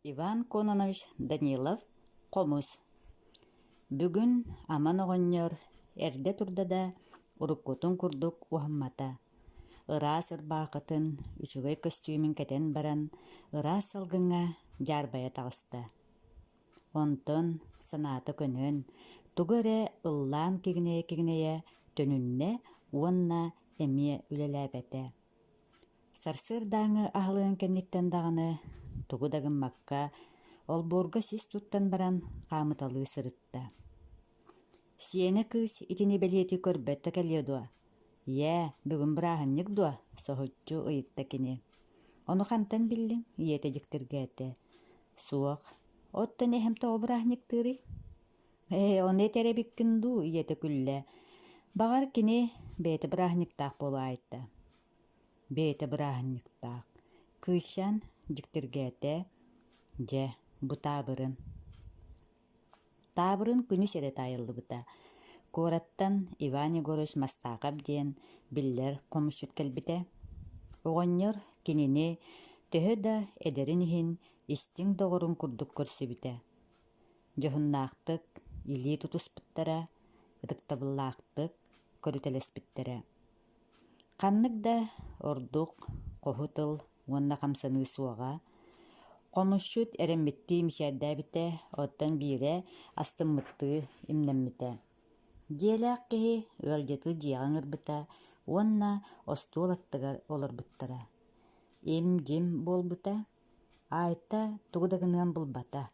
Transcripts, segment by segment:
Иван Кононович Данилов Хомус Бүгүн Аман оҕонньор эрдэ турда да, уруккутун курдук уһаммата. Ыраас ырбаахытын, үчүгэй көстүүмүн кэтэн баран, ыраас салгыҥҥа дьаарбайа таҕыста. Онтон санаата көнөн, тугу эрэ ыллаан кигинэйэ-кигинэйэ төнүннэ уонна эмиэ үлэлээбэтэ. Сарсыардааҥҥы аһылыгын кэнниттэн даҕаны тугу да гыммакка, олбуорга сис туттан баран хаамыталыы сырытта. Сиэнэ кыыс итини бэлиэтии көрбөт да кэлиэ дуо? «Ийээ, бүгүн бырааһынньык дуо?» соһуччу ыйытта кини. «Ону хантан биллиҥ?» ийэтэ дьиктиргээтэ. «Суох. Оттон эһэм тоҕо бырааһынньыктыырый?» «Ээ, ону этэр эбиккин дуу?» ийэтэ күллэ. «Баҕар, кини бэйэтэ бырааһынньыктаах буолуо айта» Бэйэтэ бырааһынньыктаах. Кыысчаан дьиктиргээтэ, дьэ, бу таабырын. Таабырын күнүс эрэ таайыллыбыта. Куораттан Иван Егорович Мастаахап диэн биллэр хомусчут кэлбитэ. Оҕонньор кинини төһө да эдэрин иһин истиҥ доҕорун курдук көрсүбүтэ. Дьоһуннаахтык илии тутуспуттара, ытыктабыллаахтык көрүтэлэспиттэрэ. Ханнык да ордук хоһу тыл уонна хамсаныы суоҕа, хомусчут эрэммиттии мичээрдээбитэ, оттон биирэ астыммыттыы имнэммитэ. Дьиэлээх киһи ыалдьыты дьиэҕэ ыҥырбыта уонна остуол аттыгар олорбуттара. Им-дьим буолбута, Айта тугу да гыныан булбата.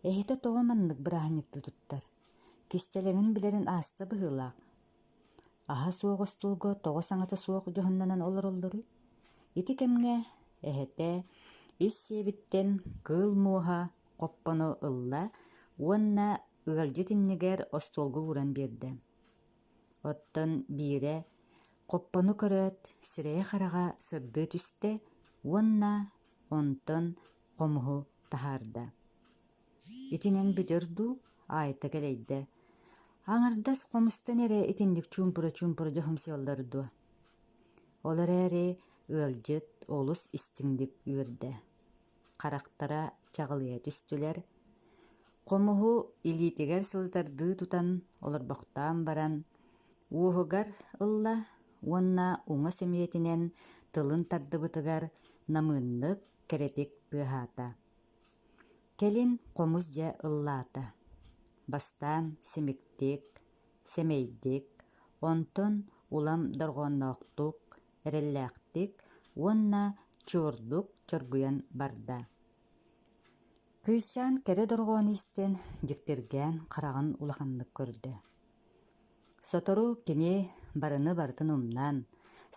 Эһэтэ тоҕо маннык бырааһынньыктыы туттар? Кистэлэҥин билэрин ааста быһыылаах. Аһа суох остуолга тоҕо саҥата суох дьоһуннанан олороллоруй? Ити кэмҥэ эһэтэ ис сиэбиттэн кыыл муоһа хоппону ылла уонна ыалдьыт иннигэр остуолга ууран биэрдэ. Оттон биирэ хоппону көрөөт сирэйэ-хараҕа сырдыы түстэ уонна онтон хомуһу таһаарда. Итинэн бүтэр дуу, Аайта кэлэйдэ. Аҥардас хомустан эрэ итинник чуумпура-чуумпура дьоһумсуйаллар дуо? Ол эрээри ыалдьыт олус истиҥник үөрдэ. Харахтара чаҕылыйа түстүлэр. Хомуһу илиитигэр сылытардыы тутан олорбохтоон баран, уоһугар ылла уонна уҥа сөмүйэтинэн тылын тардыбытыгар намыыннык, кэрэтик тыаһаата. Кэлин хомус дьэ ыллаата: бастаан симиктик, сэмэйдик, онтон улам дорҕоонноохтук, эрэллээхтик уонна чуордук чоргуйан барда. Кыысчаан кэрэ дорҕоону истэн, дьиктиргээн хараҕын улаханнык көрдө. Сотору кини барыны барытын умнан,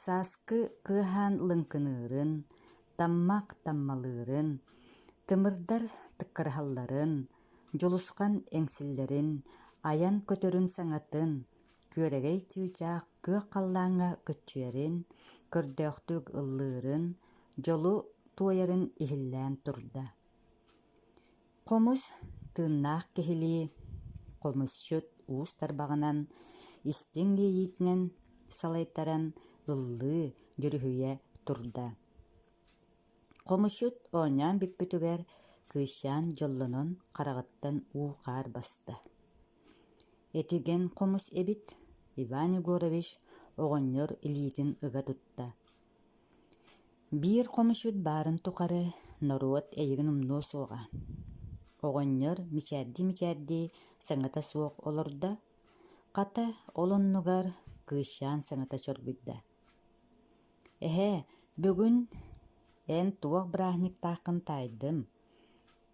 сааскы кыаһаан лыҥкыныырын, таммах таммалыырын, тымырдар тыккырыһалларын, дьулусхан эҥсиллэрин, айан көтөрүн саҥатын, күөрэгэй чыычаах күөх халлааҥҥа көччүйэрин, көрдөөхтүк ыллыырын, дьолу туойарын иһиллээн турда. Хомус тыыннаах киһилии, хомусчут уус тарбаҕынан, истиҥ иэйиитинэн салайтаран ыллыы, дьүрүһүйэ турда. Хомусчут оонньоон бүппүтүгэр кыысчаан дьоллонон хараҕыттан уу-хаар баста. Этигэн хомус эбит, Иван Егорович оҕонньор илиитин ыга тутта. Биир хомусчут баарын тухары норуот эйигин умнуо суоҕа. Оҕонньор мичээрдии-мичээрдии саҥата суох олордо, хата ол оннугар кыысчаан саҥата чоргуйда: «Эһээ, бүгүн эн туох бырааһынньыктааххын таайдым.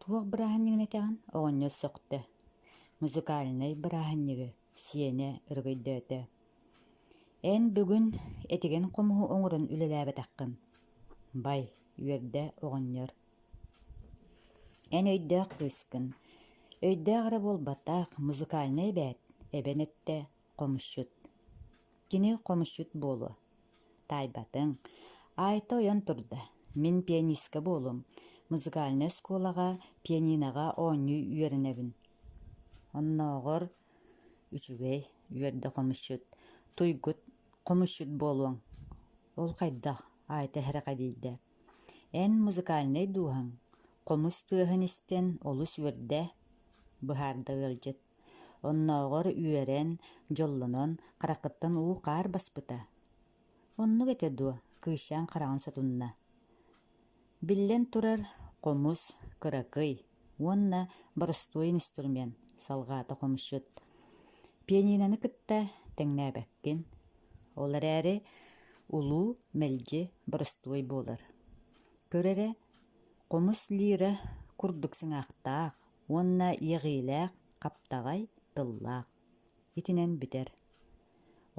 Туох бырааһынньыгын этэҕин?» оҕонньор сөхтө. «Музыкальнай бырааһынньыгы», сиэнэ өрөгөйдөөтө. Эн бүгүн этигэн хомуһу оҥорон үлэлээбэтэххин, бай, үөрдэ оҕонньор. Эн өйдөөх кыыскын, өйдөөх эрэ буолбатах, музыкальнай эбээт, эбэн эттэ хомусчут. Кини хомусчут буолуо. Таайбатыҥ. Аайта ойон турда. Мин пианистка буолуом. Музыкальнай оскуолаҕа пианиноҕа оонньуу үөрэнэбин. Оннооҕор Үчүгэй, үөрдэ хомусчут, туйгут хомусчут буолуоҥ. Ол хайдах, Аайта сэрэхэдийдэ. Эн музыкальнай дууһаҥ. Хомус тыаһын истэн олус үөрдэ, быһаарда ыалдьыт. Оннооҕор үөрэн, дьоллонон, хараххыттан уу-хаар баспыта. Оннук этэ дуо, кыысчаан хараҕын сотунна. Биллэн турар, хомус кыракый уонна боростуой инструмент, салҕаата хомусчут. Пианиноны кытта тэҥнээбэккин. Ол эрээри улуу мэлдьи боростуой буолар. Көр эрэ, хомус лира курдук сыҥаахтаах уонна иэҕиилээх хаптаҕай тыллаах. Итинэн бүтэр.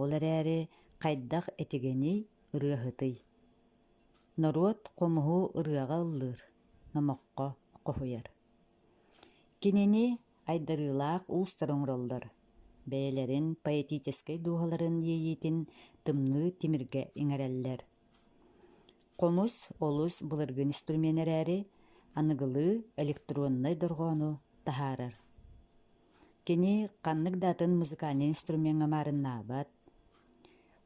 Ол эрээри хайдах этигэний, ырыаһытый? Норуот хомуһу ырыаҕа ыллыыр, номоххо хоһуйар. Кинини айдарыылаах уустар оҥороллор, бэйэлэрин поэтическай дууһаларын иэйиитин тымныы тимиргэ иҥэрэллэр. Хомус олус былыргы инструмент эрээри, аныгылыы электроннай дорҕоону таһаарар. Кини ханнык да атын музыкальнай инструмеҥҥа маарыннаабат.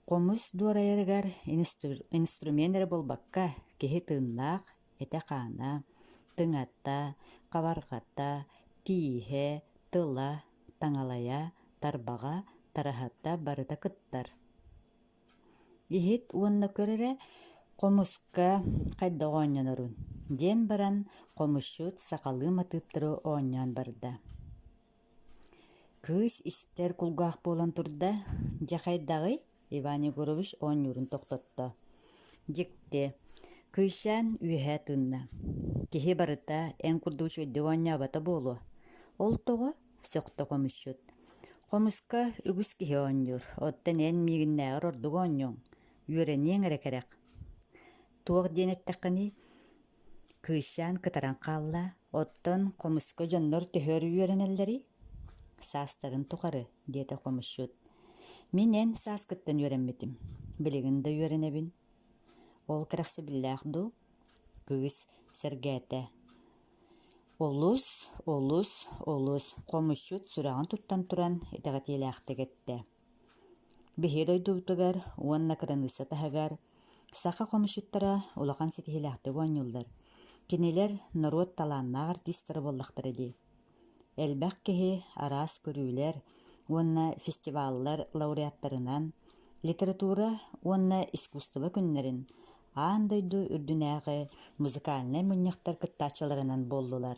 Хомус дуорайарыгар инструмент эрэ буолбакка, киһи тыыннаах этэ-хаана, тыҥата, хабарҕата, тииһэ, тыла, таҥалайа, тарбаҕа, тараһата барыта кыттар. Иһит уонна көр эрэ, хомуска хайдах оонньонорун, диэн баран хомусчут сахалыы матыыптары оонньоон барда. Кыыс истэр кулгаах буолан турда, дьэ хайдаҕый? Иван Егорович оонньуурун тохтотто. Дьикти, кыысчаан үөһэ тыынна. Киһи барыта эн курдук үчүгэйдик оонньообото буолуо. Ол тоҕо? сөхтө хомусчут. Хомуска үгүс киһи оонньуур, оттон эн миигиннээҕэр ордук оонньуоҥ, үөрэниэҥ эрэ кэрэх. Туох диэн эттэххиний, кыысчаан кытаран хаалла, оттон хомуска дьоннор төһө өр үөрэнэллэрий? Саастарын тухары, диэтэ хомусчут. Мин эн сааскыттан үөрэммитим, билигин да үөрэнэбин. Ол кэрэхсэбиллээх дуу? Кыыс сэргээтэ. Олус, олус, олус, хомусчут сүрэҕин туттан туран итэҕэтиилээхтик эттэ. Биһиги дойдубутугар уонна кыраныысса таһыгар саха хомусчуттара улахан ситиһиилээхтик оонньууллар. Кинилэр норуот талааннаах артистара буоллахтара дии. Элбэх киһи араас көрүүлэр уонна фестиваллар лауреаттарынан, литература уонна искусство күннэрин аан дойду үрдүнээҕи музыкальнай мунньахтар кыттааччыларынан буоллулар.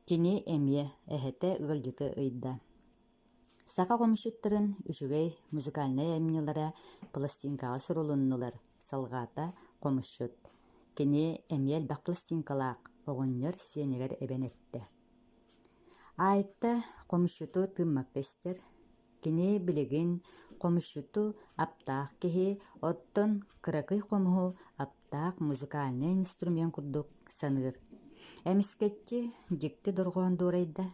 Кини эмиэ эһэтэ ыалдьыты ыйда. Саха хомусчуттарын үчүгэй музыкальнай айымньылара пластинкаҕа сурулуннулар, салҕаата хомусчут. Кини эмиэ элбэх пластинкалаах оҕонньор сиэнигэр эбэн эттэ. Айта хомусчуту тыыммакка истэр, Кини билигин хомусчуту аптаах киһи, оттон кыракый хомуһу аптаах музыкальнай инструмент курдук саныыр. Эмискэччи дьикти дорҕоон дуорайда,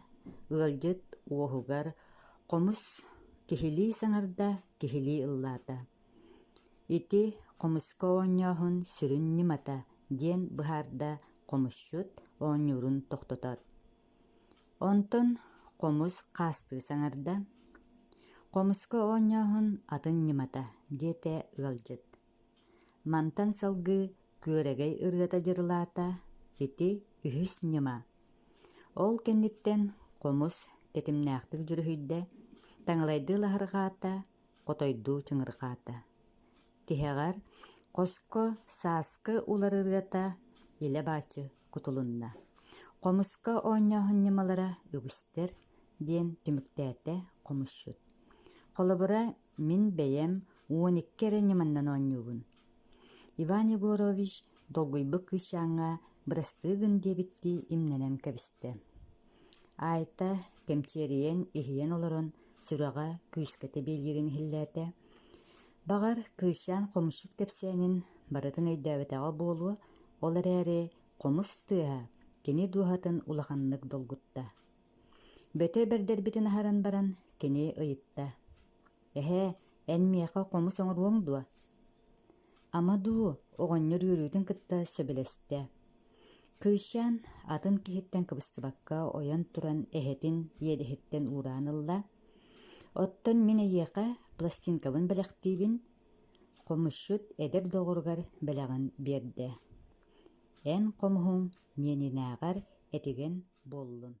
ыалдьыт уоһугар хомус киһилии саҥарда, киһилии ыллаата. Ити хомуска оонньооһун сүрүн ньымата диэн быһаарда хомусчут оонньуурун тохтотоот. Онтон хомус хаастыы саҥарда: «Хомуска оонньооһун атын ньымата», диэтэ ыалдьыт. Мантан салгыы күөрэгэй ырыата дьырылаата, ити үһүс ньыма. Ол кэнниттэн хомус тэтимнээхтик дьүрүһүйдэ, таҥалайдыы лаһырҕаата, хотойдуу чыҥырҕаата. Тиһэҕэр хоско сааскы улар ырыата илэ-бааччы кутулунна. Хомуска оонньооһун ньымалара үгүстэр, диэн түмүктээтэ хомусчут. Холобура, мин бэйэм 12 эрэ ньыманнан оонньуубун. Иван Егорович долгуйбут кыысчааҥҥа бырастыы гын диэбиттии имнэнэн кэбистэ. Айта кэмчиэрийэн иһийэн олорон сүрэҕэ күүскэ тэбиэлиирин иһиллээтэ. Баҕар, кыысчаан хомусчут кэпсээнин барытын өйдөөбөтөҕө буолуо, ол эрээри хомус тыаһа кини дууһатын улаханнык долгутта. Бөтө бэрдэрбитин аһаран баран кини ыйытта: «Эһээ, эн миэхэ хомус оҥоруоҥ дуо?» Ама дуу, оҕонньор үөрүүтүн кытта сөбүлэстэ. Кыысчаан атын киһиттэн кыбыстыбакка ойон туран эһэтин иэдэһиттэн уураан ылла: «Оттон мин эйиэхэ пластинкабын бэлэхтиибин», хомусчут эдэр доҕоругар бэлэҕин биэрдэ. Эн хомуһуҥ миэнинээҕэр этигэн буоллун.